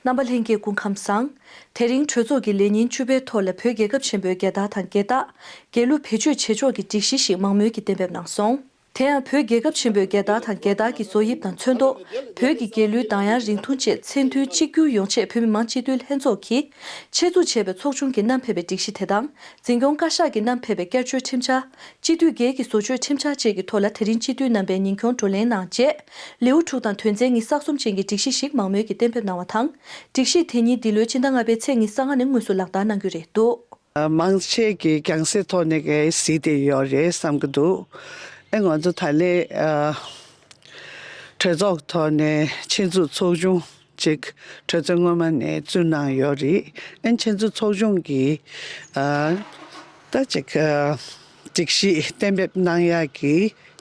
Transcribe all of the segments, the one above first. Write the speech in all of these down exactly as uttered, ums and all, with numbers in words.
རྣམ་པ་ལྷན་རྒྱས་སྐུ་ཁམས་བཟང་། དེ་རིང་གྲོས་ཚོགས་ཀྱི་ལས་ཉིན་བཅུ་པའི་ཐོག་ལ་བོད་རྒྱལ་ཁབ་ཆེན་པོའི་རྒྱལ་དར་དང་རྒྱལ་རྟགས། རྒྱལ་གླུ་བེད་སྤྱོད་བྱེད་ཕྱོགས་ཀྱི་སྒྲིག་གཞི་ཞིག་མང་མོས་ཀྱིས་གཏན་འབེབས་གནང་སོང་། དེ་ཡང་བོད་རྒྱལ་ཁབ་ཆེན་པོའི་རྒྱལ་དར་དང་རྒྱལ་རྟགས་ཀྱི་བཟོ་དབྱིབས་དང་ཚོན་མདོག་བོད་ཀྱི་རྒྱལ་གླུའི་གདངས་དབྱངས་རིང་ཐུང་བཅས་མཚན་མཐུན་གཅིག་གྱུར་ཡོང་ཆེད་བོད་མི་མང་སྤྱི་འཐུས་ལྷན་ཚོགས་ཀྱིས་ཆེད་འཛུགས་བྱས་པའི་ཚོགས་ཆུང་གིས་བསྣམས་ཕེབས་པའི་སྒྲིག་གཞི་དེ་དང་། འཛིན་སྐྱོང་བཀའ་ཤག་གིས་བསྣམས་ཕེབས་པའི་བསྐྱར་བཅོས་ཁྲིམས་འཆར། སྤྱི་འཐུས་སྒེར་གྱི་བཟོ་བཅོས་ཁྲིམས་འཆར་བཅས་ཀྱི་ཐོག་ལ་དེ་རིང་སྤྱི་འཐུས་རྣམ་པས་ཉིན་ཁྱོང་བགྲོ་གླེང་གནང་རྗེས། ལེའུ་དྲུག་དང་དོན་ཚན་ཉི་ཤུ་རྩ་གསུམ་ཅན་གྱི་སྒྲིག་གཞི་ཞིག་མང་མོས་ཀྱིས་གཏན་འབེབས་གནང་བ་དང་། སྒྲིག་གཞི་དེ་ཉིད་འདི་ལོའི་ཕྱི་ཟླ་ལྔ་པའི་ཚེས་ཉི་ཤུ་རྩ་ལྔ་ནས་དངོས་སུ་ལག་བསྟར་གནང་རྒྱུ་རེད་འདུག། མང་ཆེ་གིས་རྒྱང་སྲིང་ཐོག་ནས་གས་གཟིགས་བསྡད་ཡོད་རེད་བསམ་གྱི་འདུག། ཨེ་ང་ཚོ་ད་ལས་ཨ་གྲོས་ཚོགས་ཐོག་ནས་ཆེད་འཛུགས་ཚོགས་ཆུང་ཅིག་གྲོས་ཚོགས་སྔོན་མ་ནས་བཙུགས་གནང་ཡོད་རེད། ཨེ་ཆེད་འཛུགས་ཚོགས་ཆུང་གིས་ཨ་ད་ཅིག་ཨ་སྒྲིག་གཞི་གཏན་འབེབས་གནང་ཡག་གི་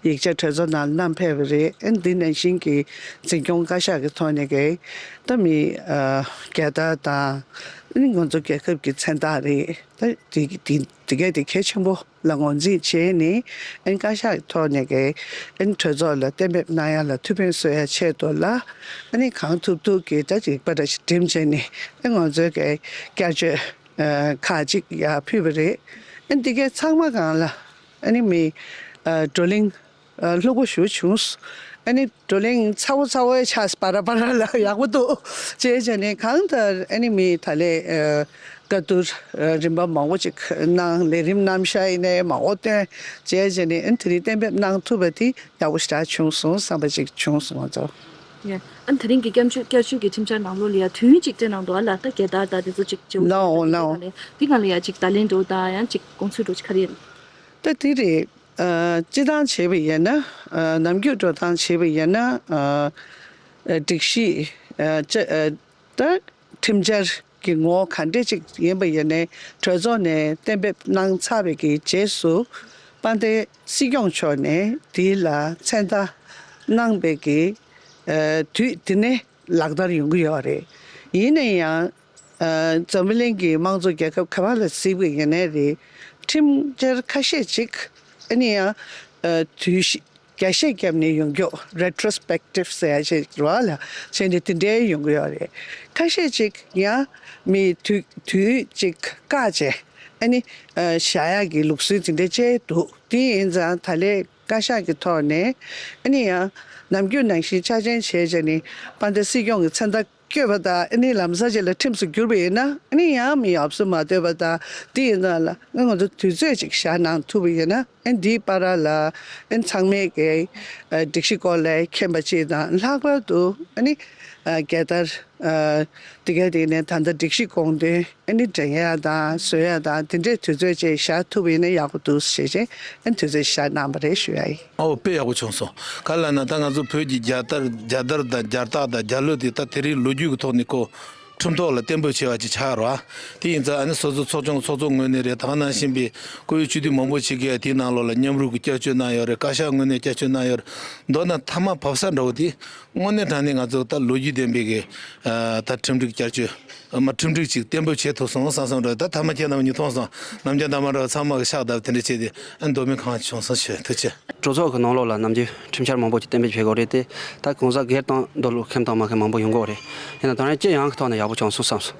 ཡིག་ཆ་གྲོས་ཚོགས་ནང་བསྣམས་ཕེབས་པ་རེད། ཨེ་འདི་ནང་བཞིན་གྱི་འཛིན་སྐྱོང་བཀའ་ཤག་གི་ཐོག་ནས་གས་ད་མི་ཨ་རྒྱལ་དར་དང་ཨེ་ང་ཚོ་རྒྱལ་ཁབ་ཀྱི་མཚན་རྟགས་རེད། ད་དེ་དེ་དེ་གས་དེ་གལ་ཆེན་པོ་ལ་ངོས་འཛིན་བྱས་ནས་ཨན་བཀའ་ཤག་ཐོག་ནས་ཀྱི་ཨན་གྲོས་ཚོགས་ལ་གཏན་འབེབས་གནང་ཡ་ལ་ཐུགས་ཕན་གསོས་ཡ་ཆེད་དུ་ལ་ཨ་ནི་གང་ཐུབ་ཐུབ་ཀྱིས་ད་ཅིག་པ་འདྲ་ཞིག་འགྲེམས་བྱས་ནས་ཨན་ང་ཚོའི་ཀྱི་བསྐྱར་བཅོས་ཁག་ཅིག་ཡར་ཕུལ་བ་རེད། ཨན་འདི་གའི་ཚང་མ་གང་ལ་ཨ་ནི་མི་བགྲོ་གླེང་ལྷུག་པོ་ཞུ་བྱུང་། ཨ་ནི་བགྲོ་གླེང་ཚ་བོ་ཚ་བོའི་ཆགས་པ་ར་པ་ར་ལ་ཡག་པོ་འདུག་ཅེས་བྱས་ནས་གང་ལྟར་ཨ་ནི་མི་ད་ལས་བཀའ་བསྡུར་རིམ་པ་མང་པོ་ཅིག་གནང་ལས་རིམ་རྣམ་གཞག་ཡིན་ནའི་མང་པོ་བཏོན་བྱས་བྱས་ནས་ཨ་ནི་དེ་རིང་གཏན་འབེབས་གནང་ཐུབ་པ་དེ་ཡག་པོ་ཞེ་དྲག་བྱུང་སོང་བསམ་པ་ཅིག་བྱུང་སོང་ང་ཚོ། ཡ། ཨ་ནི་དེ་རིང་གི་བསྐྱར་བཅོས་བསྐྱར་བཅོས་ཀྱི་ཁྲིམས་འཆར་ནང་ལོགས་ལ་ཡ་དུས་ཡུན་གཅིག་སྤྲད་གནང་འདུག་ཨ་ལ་ད་རྒྱལ་དར་དང་དེ་ཚོ་ཅིག་བྱེད་འོ་ལའོ་ལའོ། དེ་གང་ལ་ཡ་ཅིག་ད་ལན་འགྲོ་དང་ཡང་ཅིག་དགོངས་ཚུལ་འགྲོ་ཅིག་ག་རེ་ཡིན། ད་དེ་རེད། སྤྱི་བཏང་བྱས་པ་ཡིན་ན། ནམ་རྒྱུན་འགྲོ་སྟངས་བྱས་པ་ཡིན་ན། སྒྲིག་གཞི། ད་ཁྲིམས་འཆར་གྱི་ངོ་བོ་ག་འདྲས་ཅིག་ཡིན་པ་ཡིན་ནའི་གྲོས་ཚོགས་ནས་གཏན་འབེབས་གནང་ཚར་བའི་གི་རྗེས་སུ་དཔལ་ལྡན་སྲིད་སྐྱོང་མཆོག་ནས་དེ་ལ་མཚན་རྟགས་གནང་བའི་གི་དུས་དེ་ནས་ལག་བསྟར་ཡོང་གི་ཡོད་རེད། ཡིན་ན་ཡང་། འཛམ་བུ་གླིང་གི་དམངས་གཙོ་རྒྱལ་ཁབ་ག་བ་ལ་གཟིགས་པ་ཡིན་ནའི་རེད། ཁྲིམས་འཆར་ཁ་ཤས་ཅིག་ཨ་ནི་ཡང་དུས་བཞི་བརྒྱ་ཤས་བརྒྱབ་ནས་ཡོང་རྒྱུ་retrospective་ཟེར་ཡ་ཅིག་རེད་བ་ལ་བྱས་ནས་དེ་འདྲའི་ཡོང་གི་ཡོད་རེད། ཁ་ཤས་ཅིག་ཡང་མི་དུས་དུས་ཅིག་བཀག་བྱས་ཨ་ནི་བཞག་ཡག་གི་ལུགས་སྲོལ་དེ་འདྲའི་བཅས་འདུག་དེ་ཡིན་ཙང་ད་ལས་བཀའ་ཤག་གི་ཐོག་ནས་ཨ་ནི་ཡང་ནམ་རྒྱུན་ནང་བཞིན་འཆར་ཅན་བྱས་བྱས་ནས་དཔལ་ལྡན་སྲིད་སྐྱོང་གི་མཚན་རྟགས་བཀོད་པ་དང་ཨ་ནི་ལམ་སང་རྗེས་ལ་ཁྲིམས་སུ་བསྒྱུར་བ་ཡིན་ན་ཨ་ནི་ཡང་མི་ཡག་སུ་མ་ལྟོས་པ་དང་དེ་ཡིན་ཙང་ལ་ཨ་ང་ཚོ་དུས་ཚོད་ཅིག་བཞག་གནང་ཐུབ་པ་ཡིན་ན་ཨ་འདིའི་བར་ལ་ཨ་ཚང་མས་ཀྱི་སྒྲིག་གཞི་སྐོར་ལ་མཁྱེན་པ་ཅིག་དང་ལྷག་པར་དུ་ཨ་ནི་རྒྱལ་དར་དེ་ག་དེ་ནས་ད་ལྟ་སྒྲིག་གཞི་དགོངས་དོན་ཨ་ནི་འགྲན་ཡ་དང་བཟོ་ཡ་དང་དེ་འདྲའི་དུས་ཚོད་ཅིག་བཞག་ཐུབ་པ་ཡིན་ན་ཡག་པོ་འདུག་ཞེས་བྱས་ཨ་དུས་ཚོད་བཞག་གནང་བ་རེད་ཞུ་ཡ་ཡིན། ཨོ་དཔེ་ཡག་པོ་བྱུང་སོང་། ག་ལ་ན་ད་ང་ཚོ་བོད་ཀྱི་རྒྱལ་དར་རྒྱལ་དར་དང་རྒྱལ་རྟགས་དང་རྒྱལ་གླུ་དེ་ད་དེ་རིང་ལོ་རྒྱུས་ཀྱི་ཐོག་ནས་ཁོ་ཁྲིམས་ཐོག་ལ་གཏན་འབེབས་བྱས་པ་ཅིག་ཆགས་རོགས། དེ་ཡིན་ཙང་ཨ་ནི་སོ་སོ་ཚོགས་ཆུང་ཚོགས་གཙོ་ངོས་ནས་རེད། ད་ག་ནང་བཞིན་པའི་བཀུར་འོས་སྤྱི་འཐུས་མང་པོ་ཞིག་གིས་དེའི་ནང་ལོགས་ལ་མཉམ་རུབ་ཀྱི་བསྐྱར་བཅོས་གནང་ཡོད་རེད། བཀའ་ཤག་ངོས་ནས་བསྐྱར་བཅོས་གནང་ཡོད་རེད། མདོར་ན་མཐའ་མ་བབས་ས་འདྲ་བོ་དེ་དངོས་གནས་དྲང་གནས་ང་ཚོ་ད་ལོ་རྒྱུས་ལྡན་པའི་གི་ད་ཁྲིམས་སྒྲིག་བསྐྱར་བཅོས། མ་ཁྲིམས་སྒྲིག་ཅིག་གཏན་འབེབས་བྱེད་ཐུབ་སོང་བསམ་བསམ་འདྲ། ད་ཐ་མ་ཁྱེད་རྣམ་གཉིས་མཐོང་སོང་། ནམ་རྒྱུན་ཐ་མ་འདྲ་ཚང་མ་གི་ཕྱག་བརྡབ་དེ་འདྲ་བྱས་ཏེ་ཨ་མདོ་སྨད་ཁང་བྱུང་སོང་ཞུ་ཐུགས་རྗེ་ཆེ། གྲོས་ཚོགས་ཀྱི་ནང་ལོགས་ལ་ནམ་རྒྱུན་ཁྲིམས་འཆར་མང་པོ་ཅིག་གཏན་འབེབས་བྱེད་དགོས་རེད་དེ། ད་གང་ཟག་སྒེར་དང་མདོ་ལུགས་ཁེམ་དང་མ་ཁེམ་མང་པོ་ཡོང་གི་རེད། ཡིན་ན་དོན་རེ་སྤྱི་ཡོངས་ཀྱི་ཐོག་ནས་ཡག་པོ་བྱུང་སོང་བསམ་སོང་།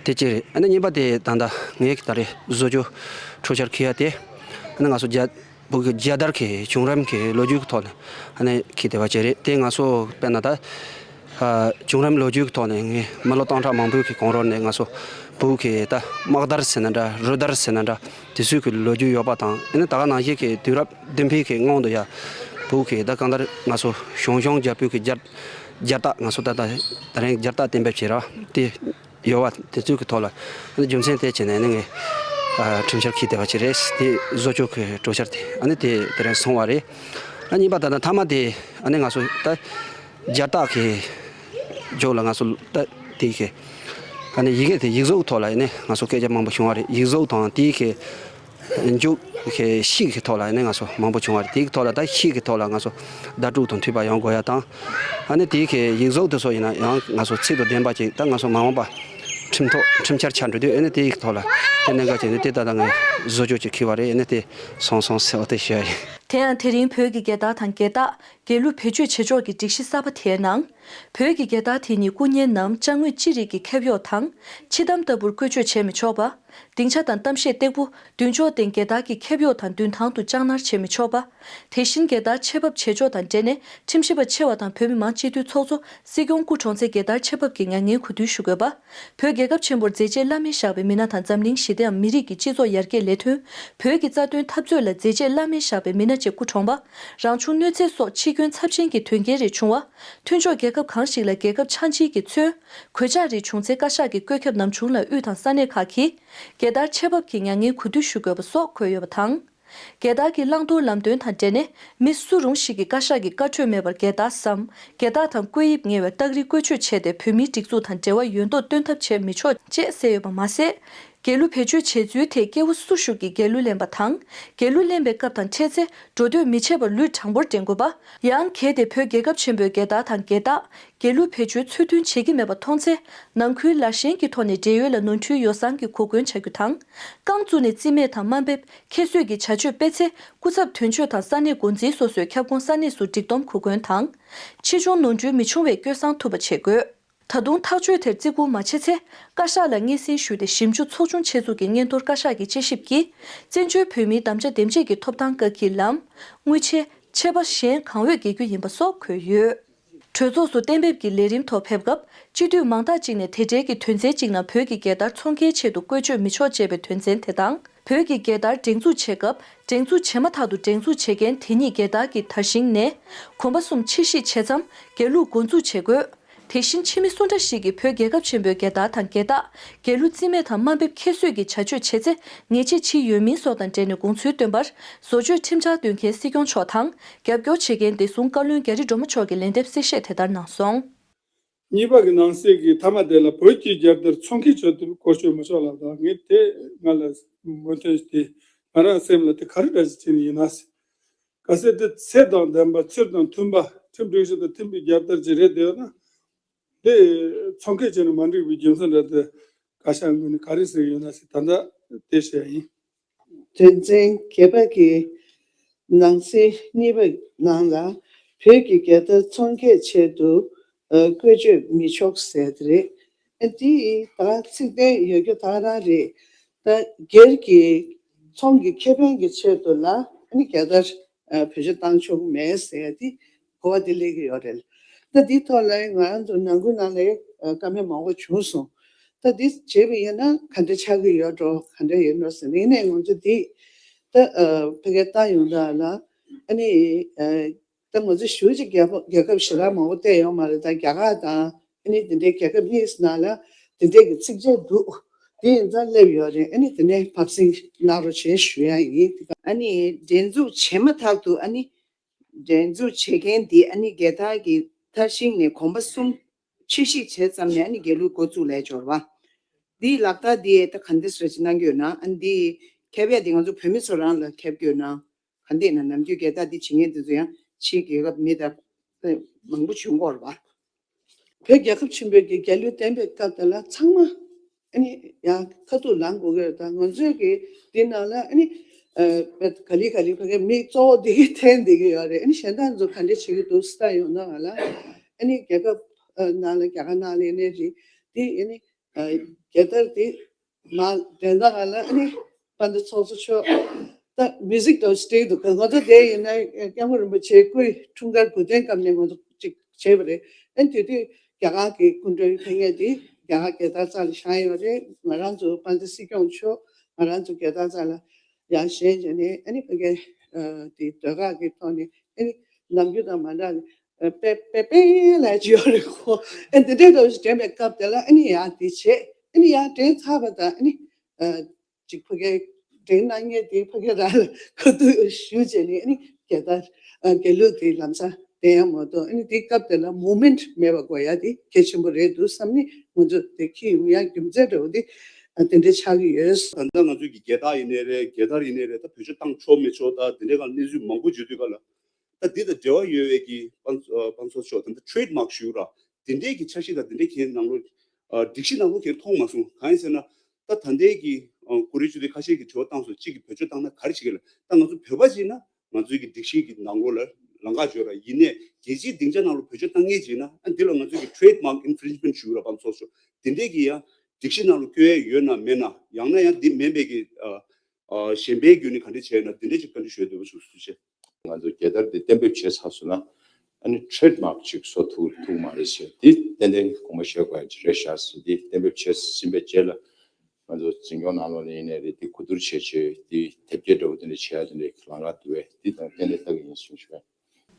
དེ་གཅིག་རེད། ཨ་ནི་གཉིས་པ་དེ་ད་ལྟ་ངས་ད་རེས་བཟོ་བཅོས་འཕྲོ་འཆར་འཁྱེར་ཡ་དེ་ཨ་ནི་ང་ཚོ་རྒྱ་བོད་ཀྱི་རྒྱལ་དར་གྱི་བྱུང་རིམ་གྱི་ལོ་རྒྱུས་ཀྱི་ཐོག་ནས་ཨ་ནི་འཁྱེར་བསྡད་པ་ཅིག་རེད་དེ། ང་ཚོ་དཔེར་ན་ད་བྱུང་རིམ་ལོ་རྒྱུས་ཀྱི་ཐོག་ནས་ངས་མི་ལོ་སྟོང་ཕྲག་མང་པོའི་གི་གོང་རོལ་ནས་ང་ཚོ་བོད་ཀྱི་ད་དམག་དར་ཟེར་ན་འདྲ་རུ་དར་ཟེར་ན་འདྲ་དེ་ཚོའི་གི་ལོ་རྒྱུས་ཡོད་པ་དང་། ཨ་ནི་ད་ག་ནང་བཞིན་གྱི་དུས་རབས་བདུན་པའི་གི་སྔོན་དུ་ཡ་བོད་ཀྱི་ད་གང་ལྟར་ང་ཚོ་ཞང་ཞུང་རྒྱལ་པོའི་གི་རྒྱལ་རྒྱལ་རྟགས་ང་ཚོ་ད་ད་ད་རིང་རྒྱལ་རྟགས་གཏན་འབེབས་བྱས་ར་དེ། ཡོད་པ་དེ་ཚོའི་གི་ཐོག་ལ་ཨ་ནི་རྒྱུ་མཚན་དེ་བྱས་ནས་ཨ་ནི་ངས་ཨ་ཁྲིམས་འཆར་འཁྱེར་བསྡད་པ་ཅིག་རེད། དེ་བཟོ་བཅོས་ཀྱི་གྲོས་འཆར་དེ་ཨ་ནི་དེ་དེ་རིང་སོང་བ་རེད། ཨ་གཉིས་པ་ད་ལྟ་མཐའ་མ་དེ་ཨ་ནི་ང་ཚོ་ད་རྒྱལ་རྟགས་ཀྱི་འཇོག་ལ་ང་ཚོ་ད་དེ་གི་ཨ་ནི་ཡི་གེ་དེ་ཡིག་གཟུགས་ཐོག་ལ་ཨ་ནི་ང་ཚོ་སྐད་ཆ་མང་པོ་བྱུང་བ་རེད། ཡིག་གཟུགས་དང་དེ་གི་མཇུག་གི་ཤིག་གི་ཐོག་ལ་ནི་ང་ཚོ་མང་པོ་བྱུང་བ་རེད། དེའི་ཐོག་ལ་ད་ཤིག་གི་ཐོག་ལ་ང་ཚོ་བརྡ་དྲུག་དང་མཐུད་པ་ཡོང་དགོས་ཡ་དང་། ཨ་ནི་དེའི་གི་ཡིག་གཟུགས་དེ་ཚོ་ཡིན་ན་ཡང་ང་ཚོ་ཚིག་དང་ལྡན་པ་ཅིག་ད་ང་ཚོ་མ་འོངས་པ་ཁྲིམས་ཐོག་ཁྲིམས་འཆར་ཆགས་འགྲོ་དུས་ཨ་ནི་དེའི་ཐོག་ལ་དེ་གནད་འགག་ཅིག་ནི་དེ་ད་ལྟ་ངས་བཟོ་བཅོས་ཅིག་འཁྱེར་བ་རེད། ཨ་ནི་དེ་སོང་སོང་ཟེར་བ་དེ་ཞུ་ཡ་ཡིན། དེ་ཡང་དེ་རིང་བོད་ཀྱི་རྒྱལ་དར་དང་རྒྱལ་རྟགས། དགེ་ལུགས་བེད་སྤྱོད་བྱེད་ཕྱོགས་ཀྱི་སྒྲིག་གཞི་གསར་པ་དེའི་ནང་། བོད་ཀྱི་རྒྱལ་དར་དེ་ཉིད་སྐུ་བརྙན་ནམ་ཅ་དངོས་ཅི་རིགས་ཀྱི་ཁེབས་གཡོག་དང་། ཕྱི་གཏམ་ལྟ་བུར་བཀོལ་སྤྱོད་བྱས་མི་ཆོག་པ། སྡིངས་ཆ་དང་གཏམ་བཤད་སྟེགས་བུ། མདུན་ཅོག་སྟེང་རྒྱལ་དར་གྱི་ཁེབས་གཡོག་དང་མདུན་ཐང་དུ་ལྕགས་ནར་བྱེད་མི་ཆོག་པ། དེ་བཞིན་རྒྱལ་དར་ཆེད་ཕབ་བྱེད་ཕྱོགས་དང་འབྲེལ་ནས་ཁྲིམས་ཞིབ་པ་ཆེ་བ་དང་བོད་མི་མང་སྤྱི་འཐུས་ཚོགས་གཙོ། སྲིད་སྐྱོང་སྐུ་གྲོངས་ཚེ་རྒྱལ་དར་ཆེད་ཕབ་ཀྱི་མྱ་ངན་གུས་འདུད་ཞུ་དགོས་པ། བོད་རྒྱལ་ཁབ་ཆེན་པོར་མཛད་རྗེས་བླ་མེད་བཞག་པའི་མི་སྣ་དང་འཛམ་གླིང་ཞི་བདེའམ་མི་རིགས་ཀྱི་སྤྱི་ཚོགས་ཡར་རྒྱས་ལས་དོན། བོད་ཀྱི་རྩ་དོན་འཐབ་རྩོད་ལ་མཛད་རྗེས་བླ་མེད་བཞག་པའི་མི་སྣ་བཅས་སྐུ་གྲོངས་པ། རང་བྱུང་གནོད་འཚེ་སོགས་འཆི་སྐྱོན་ཚབས་ཆེན་གྱི་དོན་རྐྱེན་རེ་བྱུང་བ། མཐུན་ཕྱོགས་རྒྱལ་ཁབ་གང་ཞིག་ལ་རྒྱལ་ཁབ་ཆགས་འཇིག་གི་མཚོན། གོད་ཆག་རེ་བྱུང་ཚེ་བཀའ་ཤག་གི་བཀོད་ཁྱབ་ནམ་བྱུང་ལ་དབུས་དང་ས་གནས་ཁག་གིས། རྒྱལ་དར་ཆེད་ཕབ་ཀྱི་མྱ་ངན་གུས་འདུད་ཞུ་དགོས་པ་སོགས་འཁོད་ཡོད་པ་དང་། རྒྱལ་དར་གྱི་བླང་དོར་ལམ་སྟོན་དང་འབྲེལ་ནས། མི་སུ་རུང་ཞིག་གིས་བཀའ་ཤག་གི་བཀའ་འཁྲོལ་མེད་པར་རྒྱལ་དར་སམ། རྒྱལ་དར་དང་བཀོད་དབྱིབས་ཉེ་བའི་རྟགས་རིས་བཀོལ་སྤྱོད་བྱས་ཏེ། བོད་མིའི་སྒྲིག་འཛུགས་དང་འབྲེལ་བ་ཡོད་མདོག་སྟོན་ཐབས་བྱེད་མི་ཆོག་ཅེས་གསལ་ཡོད་པ་མ་ཟད། རྒྱལ་གླུ་བེད་སྤྱོད་བྱེད་ཚུལ་ཐད་སྐྱེ་བོ་སུ་ཞིག་གིས་རྒྱལ་གླུ་ལེན་པ་དང་། རྒྱལ་གླུ་ལེན་པའི་སྐབས་དང་འཕྲད་ཚེ། འགྲོ་སྡོད་མི་བྱེད་པར་ལུས་དྲང་པོར་འདྲེན་དགོས་པ། ཡང་གལ་ཏེ་བོད་རྒྱལ་ཁབ་ཆེན་པོའི་རྒྱལ་དར་དང་རྒྱལ་རྟགས། རྒྱལ་གླུ་བེད་སྤྱོད་ཚུལ་མཐུན་བྱེད་ཀྱི་མེད་པ་མཐོང་ཚེ། ནང་ཁུལ་ལར་ཞེན་གྱི་ཐོག་ནས་བགྲེས་ཡོལ་ལ་ནོར་འཁྲུལ་ཡོ་བསྲང་གི་གོ་སྐོན་བྱ་རྒྱུ་དང་། རྐང་བཙུགས་ནས་རྩིས་མེད་དང་དམའ་འབེབས། ཁྱད་གསོད་ཀྱི་བྱ་སྤྱོད་སྤེལ་ཚེ། སྐུ་ཚབ་དོན་གཅོད་དང་ས་གནས་འགོ་འཛིན་སོ་སོའི་ཁྱབ་ཁོངས་ས་གནས་སུ་སྒྲིག་སྡོམ་གོ་སྐོན་དང་། ཕྱིས་འབྱུང་ནོར་འཁྲུལ་མི་འབྱུང་བའི་སྐྱོན་བསང་ཐུབ་པ་བྱེད་དགོས། ད་དུང་ཐག་གཅོད་དེར་བརྩི་བཀུར་མ་བྱེད་ཚེ། བཀའ་ཤག་ལ་སྙན་སེང་ཞུས་ཏེ། ཞིབ་འཇུག་ཚོགས་ཆུང་ཆེད་འཛུགས་ཀྱི་སྙན་ཐོར་བཀའ་ཤག་གི་དཔྱད་ཞིབ་ཀྱིས། བཙན་བྱོལ་བོད་མིའི་དམ་བཅའ་འདེམས་བྱེད་ཀྱི་ཐོབ་ཐང་བཀག་སྐྱིལ་ལམ། དངུལ་ཆད། ཆད་པ་གཞན་གང་འོས་འགེལ་རྒྱུ་ཡིན་པ་སོགས་འཁོད་ཡོད། གྲོས་ཚོགས་སུ་གཏན་འབེབས་ཀྱི་ལས་རིམ་ཐོག་ཕེབས་སྐབས། སྤྱི་འཐུས་མང་དག་ཅིག་ནས་དེ་འབྲེལ་གྱི་དོན་ཚན་གཅིག་ནང་བོད་ཀྱི་རྒྱལ་དར་ཚོང་ཁེའི་ཆེད་དུ་བཀོལ་སྤྱོད་མི་ཆོག་ཅེས་པའི་དོན་ཚན་དེ་དང་། བོད་ཀྱི་རྒྱལ་དར་སྒྲེང་འཛུགས་བྱེད་སྐབས། སྒྲེང་འཛུགས་བྱེད་མ་ཐག་ཏུ་སྒྲེང་འཛུགས་བྱེད་མཁན་དེ་ཉིད་རྒྱལ་དར་གྱི་དར་ཤིང་ནས། གོམ་པ་གསུམ་ཕྱིར་བཤིག་བྱེད་མཚམས་རྒྱལ་གླུ་འགོ་འཛུགས་བྱེད་དགོས། དེ་བཞིན་ཕྱི་མི་སུ་འདྲ་ཞིག་གིས་བོད་རྒྱལ་ཁབ་ཆེན་པོའི་རྒྱལ་དར་དང་རྒྱལ་རྟགས། རྒྱལ་གླུ་རྩིས་མེད་དང་དམའ་འབེབས་ཁྱད་གསོད་ཀྱི་བྱ་སྤྱོད་བྱས་ཚེ། ཉེས་ཆད་ཇི་ཡོད་མིན་སོགས་དང་འབྲེལ་ནས་དགོངས་ཚུལ་བཏོན་པར། བཟོ་བཅོས་ཁྲིམས་འཆར་འདོན་མཁན་སྲིད་སྐྱོང་མཆོག་དང་། རྒྱབ་སྐྱོར་བྱེད་མཁན་བདེ་སྲུང་བཀའ་བློན་རྒྱ་རི་སྒྲོལ་མ་མཆོག་གིས་ལན་འདེབས་གསལ་བཤད་དེ་ལྟར་གནང་སོང་། གཉིས་པ་གི་ནང་གསེས་ཀྱི་མཐའ་མ་དེ་ལ། བོད་ཀྱི་རྒྱལ་དར་ཚོང་ཁེའི་ཆེད་དུ་བཀོལ་སྤྱོད་མི་ཆོག་ལབ་དང་། ངས་དེ་ང་ལ་མོས་མཐུན་དེ། ང་རང་སེམས་ལ་དེ་ག་རེ་འདྲ་ཞིག་བྱས་ནས་ཡིན་ན་ཟེར། གལ་སྲིད་དེ་ཚད་དང་ལྡན་པ། ཚུལ་དང་མཐུན་པ། ཁྲིམས་སྒྲིག་གཞི་དང་མཐུན་པའི་རྒྱལ་དར་ཅིག་རེད་བསྡད་ཡོད་ན། དེ་ཚོང་ཁེ་བྱས་ན་མ་འགྲིག་པའི་རྒྱུ་མཚན་རེད་དེ། བཀའ་ཤག་ངོས་ནས་ག་རེ་ཟེར་ཡོད་ན་ཟེར། ད་ལྟ་དེ་བཤད་ཡིན། དོན་ཚན་བརྒྱད་པ་གི་ནང་གསེས་གཉིས་པ་ནང་ལ། བོད་ཀྱི་རྒྱལ་དར་ཚོང་ཁེའི་ཆེད་དུ་ཨ་བཀོལ་སྤྱོད་མི་ཆོག་ཟེར་དེ་རེད། ཨ་དེ་ད་ཚིག་དོན་ཡོད་རྒྱུ་ད་ག་རང་རེད། ད་སྒེར་གྱི་ཚོང་གི་ཁེ་ཕན་གྱི་ཆེད་དུ་ལ་ཨ་ནི་རྒྱལ་དར་ཨ་བེད་སྤྱོད་བཏང་ཆོག་གི་མེད་ཟེར་ཡ་དེ་གོ་བ་དེ་སླེབས་ཀྱི་ཡོད་རེད། ད་དེའི་ཐོག་ལ་ང་རང་ཚོ་ནང་ཁུལ་ནང་ལ་ཨ་བཀའ་མོལ་མང་པོ་བྱུང་སོང་། ད་འདི་བྱས་པ་ཡིན་ན་ག་འདྲ་ཆགས་ཀྱི་ཡོད་འགྲོ། ག་འདྲ་ཡིན་འགྲོ་ཟེར་ནས། ཡིན་ནའི་ང་ཚོ་འདི་ད་ཨ་ཕ་གིར་ལྟ་ཡོང་དུས་ལ་ཨ་ནི་ཨ་ད་ང་ཚོ་ཞེ་པོ་ཅིག་རྒྱལ་ཁབ་རྒྱལ་ཁབ་ཞེ་དྲག་མང་པོ་བལྟས་ཡོད་མ་རེད། ད་རྒྱ་གར་དང་ཨ་ནི་དེ་འདྲའི་རྒྱལ་ཁབ་གཉིས་ནང་ལ་དེ་འདྲའི་གི་ཚིགས་བཅད་འདུག་དེ་ཡིན་ཙང་སླེབས་ཡོད་རེད། ཨ་ནི་དེ་ནས་ཕབ་སྲིང་གནང་རོགས་བྱེད་ཞུ་ཡ་ཡིན། ཨ་ནི་སྒྲེང་འཛུགས་བྱས་མ་ཐག་ཏུ་ཨ་ནི། སྒྲེང་འཛུགས་བྱེད་མཁན་དེ་ཨ་ནི་རྒྱལ་དར་གྱི་དར་ཤིང་ནས་གོམ་པ་གསུམ་ཕྱིར་བཤིག་བྱས་ཙམ་ནས་ཨ་ནི་རྒྱལ་གླུ་འགོ་བཙུགས་ལས་སྦྱོར་བ། འདིའི་ལག་རྟགས་འདི་ད་ག་འདྲ་ཞིག་གནང་གི་ཡོད་ན། ཨ་ནི་འདི་ཁྱབ་ཡ་འདི་ང་ཚོ་བོད་མི་ཚོ་རང་ལ་ཁྱབ་ཀྱི་ཡོད་ན། ག་འདྲ་ཡིན་ན། ནམ་རྒྱུན་རྒྱལ་དར་འདི་བྱེད་མཁན་དེ་ཚོ་ཡང་ཕྱིའི་རྒྱལ་ཁབ་མི་དང་མང་པོ་བྱུང་གི་ཡོད་རེད་པ། བོད་རྒྱལ་ཁབ་ཆེན་པོའི་གི་རྒྱལ་གླུ་བཏོན་པའི་སྐབས་དེ་ལ་ཚང་མ་ཨ་ནི་ཡང་ཁ་ཐུག་ལངས་དགོས་ཀྱི་རེད། ད་ང་ཚོའི་གི་འདི་ནང་ལ་ཨ་ནི་ཨ་ག་ལེ་ག་ལེ་ཕ་གི་མི་གཙོ་བོ་འདི་གི་འཐེན་བསྡད་ཀྱི་ཡོད་རེད། ཨ་ནི་གཞན་དག་ཚོ་ག་འདྲ་བྱེད་ཀྱི་འདུག་ལྟ་ཡོང་ན། ང་ལ་ཨ་ནི་རྒྱལ་ཁབ་ཨ་ནང་ལ་རྒྱ་གར་ནང་ལ་ཡིན་ནའི་རེད། འདི་ཨ་ནི་ཨ་རྒྱལ་དར་འདི་མ་དོན་དག་ང་ལ་ཨ་ནི་དཔལ་ལྡན་ཚོགས་གཙོ་མཆོག་ད་མིའུ་ཟིག་དང་སྤྲེལ་འདུག་ང་ཚོ་དེ་ཡིན་ན་སྐྱབས་མགོན་རིན་པོ་ཆེའི་སྐུའི་འཁྲུངས་སྐར་གོ་སྟོན་སྐབས་ནས་ང་ཚོ་ཅིག་བྱས་པ་རེད། ཨ་ནི་དེ་དུས་རྒྱ་གར་གྱི་སྐུ་མགྲོན་ཕེབས་མཁན་དེ་རྒྱ་གར་རྒྱལ་དར་རྩ་ལ་བཞེངས་ཡོད་རེད། ང་རང་ཚོ་དཔལ་ལྡན་སྲིད་སྐྱོང་མཆོག་ང་རང་ཚོ་རྒྱལ་དར་རྩ་ལ་ཡར་བཞེངས་བྱས་ནས། ཨ་ནི་ཕ་གིའི་ཨ་དེ་ཟློས་གར་གྱི་ཐོག་ནས་ཨ་ནི་ནམ་རྒྱུན་དང་མ་འདྲ་ནས་ཨ་པེ་པེ་པེ་ལབ་ཀྱི་ཡོད་རེད་ཁོ། ཨ་ནི་དེ་འདྲའི་འདྲ་བོ་ཞིག་དྲན་པའི་སྐབས་དེ་ལ་ཨ་ནི་ཡར་དེ་བྱས། ཨ་ནི་ཡར་དྲན་ཚར་བ་དང་ཨ་ནི་ཨ་ཅིག་ཕ་གིའི་དྲན་གནང་མཁན་དེ་ཕ་གི་རང་ལ་ཁ་ཐུག་ཞུས་བྱས་ནས། ཨ་ནི་རྒྱལ་དར་ཨ་རྒྱལ་གླུ་དེ་ལམ་སང་བསྟན་ཡ་མ་གཏོགས། ཨ་ནི་དེའི་སྐབས་དེ་ལ་མུབ་མེན་ཊི་མེད་པ་དགོས་ཡ་དེ་གལ་ཆེན་པོ་རེད་འདུག་བསམ་ནས། ང་ཚོ་དེ་འཁྱེར་ཡོང་ཡ་རྒྱུ་མཚན་འདྲ་བོ་དེ་ཨ་དེ་འདྲ་ཆགས་ཀྱི་ཡོད། ད་ལྟ་ང་ཚོའི་གི་རྒྱལ་དར་ཡིན་ནའི་རེད། རྒྱལ་དར་ཡིན་ནའི་རེད། ད་བེད་སྤྱོད་བཏང་ཆོག་མི་ཆོག་ད་དེ་འདྲའི་སྒང་གནས་ཚུལ་མང་པོ་བརྗོད་དུས་སྒང་ལ། ད་འདི་དང་འབྲེལ་བ་ཡོད་པའི་གི་དཔལ་ཨ་དཔལ་ཚོགས་མཆོག་ད་ལྟ་ཊེ་རེཌ་མཱརཀ་ཞུ་ར། དེ་འདྲའི་གི་འཆར་གཞི་དང་དེ་འདྲའི་གི་ནང་ལོགས་ཨ་སྒྲིག་གཞི་ནང་ལོགས་གི་མཐོང་མ་སོང་། གང་ཡིན་ཟེར་ན། ད་ད་ལྟའི་གི་ཨ་གོ་རིམ་བརྒྱུད་དེ་ཁ་ཤས་ཀྱིས་དྲི་བ་བཏང་སོང་། གཅིག་གིས་བེད་སྤྱོད་བཏང་ན་ག་རེ་བྱེད་ཀྱི་ལ། ད་ང་ཚོ་བོད་པ་ཅིག་ན་ང་ཚོའི་གི་སྒྲིག་གཞི་གི་ནང་ལོགས་ལ་ ལམ་ཁ་བརྗོད་ར། ཡིན་ནའི་རྒྱལ་སྤྱིའི་སྡིངས་ཆ་ནང་ལ་བེད་སྤྱོད་བཏང་མཁན་ཅིག་ཡིན་ན། ཨ་འདི་ལ་ང་ཚོས་ཀྱི་trademark infringement ཞུ་ར་བམ་ཚོགས་ཞུ། དེ་འདྲས་ཀྱི་ཡང་སྒྲིག་གཞི་ནང་ལ་བཀོད་ཡས་ཡོད་ན་མེད་ན། ཡང་ན་ཡང་འདི་མིན་པའི་གི་ཨ་ཨ་གཞན་པའི་བརྒྱུད་ནས་ག་འདྲས་བྱས་ཡོད་ན། དེ་འདྲས་ཅིག་བཀའ་འདྲི་ཞུ་ཡས་འདུག་པ་ཞུ་ཞུ་བྱས། ང་ཚོ་རྒྱལ་དར་འདི་གཏན་འབེབས་བྱས་ཚར་སོང་ན། ཨ་ནི་trademark ཅིག་བཟོ་ཐུབ་ཐུབ་མ་རེད་ཟེར། འདི་ཏན་ཏན་དགོངས་པ་བཞེས་དགོས་ཡ་ཅིག་རེད་ཤག་ཟེར། འདི་གཏན་འབེབས་བྱས་ཟིན་པའི་རྗེས་ལ། ང་ཚོ་འཛིན་སྐྱོང་ནང་ལོགས་ལ་ཡིན་ནའི་རེད། འདི་གོ་བསྡུར་བྱས་བྱས་འདི་དེབ་སྐྱེལ་འདྲ་བོ་དེ་འདྲ་བྱེད་ཡ་དེ་འདྲའི་ལམ་ཁ་འདུག་པས། འདི་དང་ཏན་ཏན་ལྟ་གི་ཡིན་གསུངས་བྱུང་བས།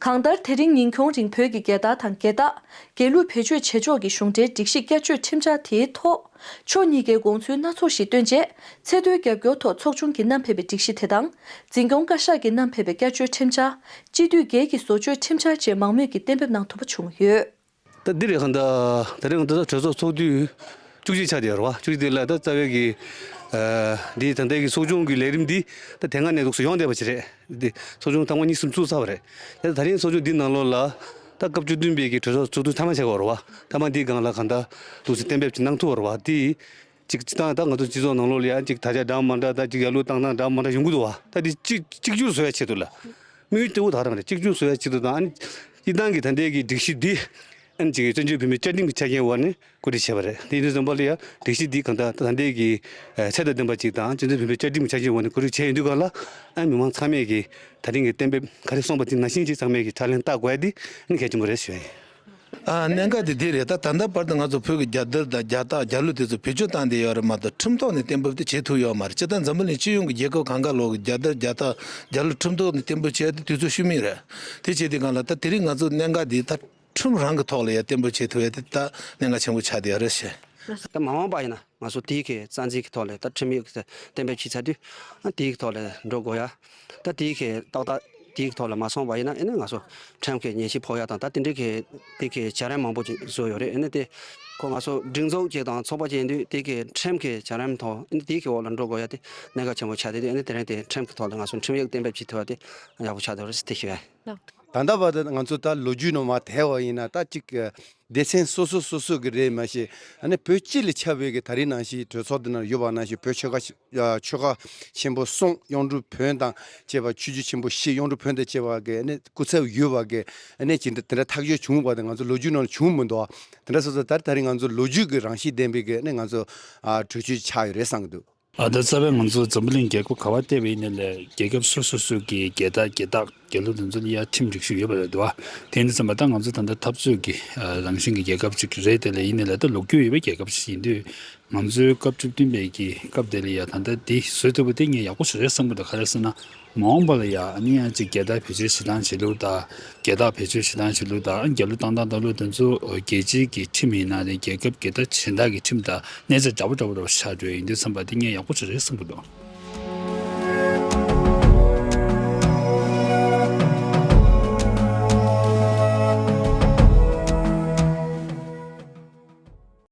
གང་ལྟར། དེ་རིང་ཉིན་གུང་རིང་བོད་ཀྱི་རྒྱལ་དར་དང་རྒྱལ་རྟགས། རྒྱལ་གླུ་བེད་སྤྱོད་བྱེད་ཕྱོགས་ཀྱི་གཞུང་འབྲེལ་སྒྲིག་གཞི་བསྐྱར་བཅོས་ཁྲིམས་འཆར་དེའི་ཐོག་ཕྱོགས་གཉིས་ཀའི་དགོངས་ཚུལ་སྣ་ཚོགས་ཤིག་བཏོན་རྗེས། ཚེ་མདོའི་རྒྱབ་སྐྱོར་ཐོག་ཚོགས་ཆུང་གིས་བསྣམས་ཕེབས་པའི་སྒྲིག་གཞི་དེ་དང་། འཛིན་སྐྱོང་བཀའ་ཤག་གིས་བསྣམས་ཕེབས་པའི་བསྐྱར་བཅོས་ཁྲིམས་འཆར། སྤྱི་འཐུས་སྒེར་གྱི་བཟོ་བཅོས་ཁྲིམས་འཆར་བཅས་མང་མོས་ཀྱིས་གཏན་འབེབས་གནང་ཐུབ་པ་བྱུང་ཡོད། ད་འདི་རེད། གང་ལྟར་ད་རེས་ང་ཚོ་གྲོས་ཚོགས་ཚོགས་དུས་བཅུ་གཅིག་ཆགས་བསྡད་ཡོད་རེད་བ། བཅུ་གཅིག་དེ་ལ་ད་རྩ་བའི་གི་ཨ་འདི་ད་ལྟའི་གི་ཚོགས་ཆུང་གི་ལས་རིམ་འདི་ད་དེ་སྔ་ནས་འདུག་སེ་ཡོང་བསྡད་པ་ཅིག་རེད། འདི་ཚོགས་ཆུང་ཐེངས་མ་གཉིས་གསུམ་ཚུགས་ཚར་བ་རེད། ད་ད་རིང་ཚོགས་ཆུང་འདི་ནང་ལོགས་ལ་ད་སྐབས་བཅུ་བདུན་པའི་གི་གྲོས་ཚོགས་ཚོགས་དུས་མཐའ་མ་ཆགས་ཀྱི་ཡོད་རེད་བ། མཐའ་མ་འདིའི་སྒང་ལ་གང་ལྟར་འདུག་སེ་གཏན་འབེབས་ཅིག་གནང་ཐུབ་པ་རེད་བ། འདི་གཅིག་སྤྱིར་བཏང་ད་ང་ཚོ་སྤྱི་ཚོགས་ནང་ལོགས་ལ་ཡང་གཅིག་དར་ཆ་འདྲ་མ་འདྲ་དང་། གཅིག་ཡར་ལུགས་བཏང་སྟངས་འདྲ་མ་འདྲ་ཡོང་གི་འདུག་བ། ད་འདི་གཅིག་གཅིག་གྱུར་བཟོ་ཡ་ཆེད་དུ་ལ། དམིགས་ཡུལ་གཙོ་བོ་ད་རང་རེད། གཅིག་གྱུར་བཟོ་ཡ་ཆེད་དུ་དང་། ཨ་ནི་སྤྱིར་བཏང་གི་ད་ལྟའི་གི་སྒྲིག་གཞི་འདི་ཨ་ནི་གཅིག་བཙན་བྱོལ་བོད་མིའི་བཅའ་ཁྲིམས་ཀྱི་ཆ་རྐྱེན་འོག་ནས་གོ་སྒྲིག་བྱས་པ་རེད། དེ་ཡིན་དུས་ཙམ་པ་ལ་ཡང་སྒྲིག་གཞི་འདི་གང་ལྟར་ད་ལྟའི་གི་ཚད་དང་ལྡན་པ་ཅིག་དང་། སྤྱི་ཚོགས་བོད་མིའི་བཅའ་ཁྲིམས་ཀྱི་ཆ་རྐྱེན་འོག་ནས་གོ་སྒྲིག་བྱས་ཡོང་དུས་སྒང་ལ། ཨ་ནི་མི་མང་ཚང་མས་གི་ད་རིང་གི་གཏན་འབེབས་ག་རེ་གསུངས་པ་དེ་ནང་བཞིན་ཅིག་ཚང་མས་གི་ཕྱག་ལེན་བསྟར་དགོས་ཡ་དེ་ཨ་ནི་གལ་ཆེན་པོ་རེད་ཞུ་ཡ་ཡིན། ཨ། གནད་འགག་དེ་འདི་རེད། ད་ད་ལྟ་བར་དུ་ང་ཚོ་བོད་ཀྱི་རྒྱལ་དར་དང་རྒྱལ་རྟགས་རྒྱལ་གླུ་དེ་ཚོ་བེད་སྤྱོད་བཏང་བསྡད་ཡོད་རེད་མ་གཏོགས། ཁྲིམས་ཐོག་ནས་གཏན་འབེབས་དེ་བྱེད་ཐུབ་ཡོད་མ་རེད། སྤྱིར་བཏང་འཛམ་བུ་གླིང་སྤྱི་ཡོངས་ཀྱི་རྒྱལ་ཁབ་གང་ག་ལོག་གི་རྒྱལ་དར་རྒྱལ་རྟགས་རྒྱལ་གླུ་ཁྲིམས་ཐོག་ནས་གཏན་འབེབས་བྱས་ཏེ་དུས་ཚོད་ཤུལ་མིན་རེད། དེ་བྱས་དུས་སྒང་ལ་ད་དེ་རིང་ང་ཚོ་གནད་འགག་འདི་ད་ཁྲིམས་རང་གི་ཐོག་ལ་ཡ་གཏན་འབེབས་བྱེད་ཐུབ་ཡ་དེ་ད་གནད་འགག་ཆེན་པོ་ཆགས་བསྡད་ཡོད་རེད་ཤག་ད་མ་འོངས་པ་ཡིན་ན། ང་ཚོ་དེའི་གི་རྩ་འཛིན་གྱི་ཐོག་ལ་ད་ཁྲིམས་ཡིག་གཏན་འབེབས་བྱས་ཚར་དུས། ཨ། དེའི་གི་ཐོག་ལ་འགྲོ་དགོས་ཡ། ད་དེའི་གི་ཏག་ཏག་དེའི་གི་ཐོག་ལ་མ་སོང་བ་ཡིན་ན། ཨེ་ནི་ང་ཚོ་ཁྲིམས་ཀྱི་ཉེས་ཆད་ཕོག་ཡ་དང་། ད་དེ་འདྲའི་གི་དེ་གི་བྱ་རིམ་མང་པོ་ཅིག་བཟོས་ཡོད་རེད། ཨེ་ནི་དེ་ཁོ་ང་ཚོ་སྒྲིག་འཛུགས་ཅིག་དང་ཚོགས་པ་ཅིག་ཡིན་དུས། དེ་གི་ཁྲིམས་ཀྱི་བྱ་རིམ་ཐོག་ཨེ་ནི་དེའི་གི་འོག་ལ་འགྲོ་དགོས་ཡ་དེ་གནད་འགག་ཆེན་པོ་ཆགས་བསྡད་དུས། ཨེ་ནི་དེ་རིང་དེ་ཁྲིམས་ཀྱི་ཐོག་ལ་ང་ཚོ་ཁྲིམས་ཡིག་གཏན་འབེབས་བྱེད་ཐུབ་ཡ་དེ་ཡག་པོ་ཆགས་བསྡད་ཡོད་རེད་ཟེར་དེ་ཞུ་ཡ་ཡིན། ད་ལྟ་བར་དུ་ང་ཚོ་ད་ལོ་རྒྱུས་ནང་མར་དེད་པ་ཡིན་ན། ད་ཅིག་སྡེ་ཚན་སོ་སོ་སོ་སོ་གི་རེད་མ་གཞི། ཨ་ནི་བོད་སྤྱི་ལ་ཁྱབ་པའི་གི་ད་རེས་ནང་བཞིན་གྲོས་ཚོགས་འདི་ནང་ཡོད་པ་ནང་བཞིན། བོད་ཆོལ་ཁ་ཆོལ་ཁ་ཆེན་པོ་གསུམ། གཡུང་དྲུང་བོན་དང་བཅས་པ། ཆོས་བརྒྱུད་ཆེན་པོ་བཞི། གཡུང་དྲུང་བོན་དང་བཅས་པ་གི་ཨ་ནི་སྐུ་ཚབ་ཡོད་པ་གི་ཨ་ནི་ཅིག་འདི་དེ་འདྲ་ཐག་གཅོད་བྱུང་བ་དེ་ང་ཚོ་ལོ་རྒྱུས་ནང་ལ་བྱུང་མི་འདུག། དེ་འདྲ་སོང་ཙང་ད་རེས་ད་རེས་ང་ཚོ་ལོ་རྒྱུས་ཀྱི་རང་བཞིན་ལྡན་པའི་གི་ཨ་ནི་ང་ཚོ་ཨ་གྲོས་ཆོད་ཆགས་ཡོད་རེད་བསམ་གི་འདུག། ཨ། ད་རྩ་བའི་ང་ཚོ་འཛམ་བུ་གླིང་རྒྱལ་ཁབ་ག་པར་བལྟས་པ་ཡིན་ནའི་ལས། རྒྱལ་ཁབ་སོ་སོ་སོ་གི་རྒྱལ་རྟགས་རྒྱལ་གླུ་དེ་ཚོ་ལ་ཡ་ཁྲིམས་སྒྲིག་གཞི་ཡོད་པ་རེད་འདུག་བ། དེ་ཡིན་དུས་ཙམ་པ་ད་ང་ཚོ་ད་ལྟ་འཐབ་རྩོད་ཀྱི་རང་བཞིན་གྱི་རྒྱལ་ཁབ་ཅིག་རེད། དེ་ལ་ཡིན་ནའི་ལས་ད་ལོ་རྒྱུས་ཡོད་པའི་རྒྱལ་ཁབ་ཅིག་ཡིན་དུས། ང་ཚོའི་སྐབས་བཅུ་བདུན་པའི་གི་སྐབས་དེ་ལ་ཡ་ད་ལྟ་འདི་བཟོས་ཐུབ་པ་དེ་ངས་ཡག་པོ་ཞིག་རེད་བསམ་གི་འདུག། ག་རེ་ཟེར་ན། མ་འོངས་པ་ལ་ཡ་ཨ་ནི་ཡང་ཅིག་རྒྱལ་དར་བེད་སྤྱོད་བྱེད་སྟངས་བྱེད་ལུགས་དང་། རྒྱལ་རྟགས་བེད་སྤྱོད་བྱེད་སྟངས་བྱེད་ལུགས་དང་། རྒྱལ་གླུ་བཏང་སྟངས་བཏང་ལུགས་དེ་ཚོ་རྒྱལ་སྤྱིའི་གི་ཁྲིམས་ཡིན་ན་རེད། རྒྱལ་ཁབ་རྒྱལ་དར་གཞན་དག་གི་ཁྲིམས་དང་གནས་ཚད་འདྲ་པོ་འདྲ་པོ་འདྲ་པོ་ཆགས་འགྲོ་ཡ་ཡིན་དུས་ཙམ་པ་དེ་ངས་ཡག་པོ་ཞིག་རེད་བསམ་གི་འདུག།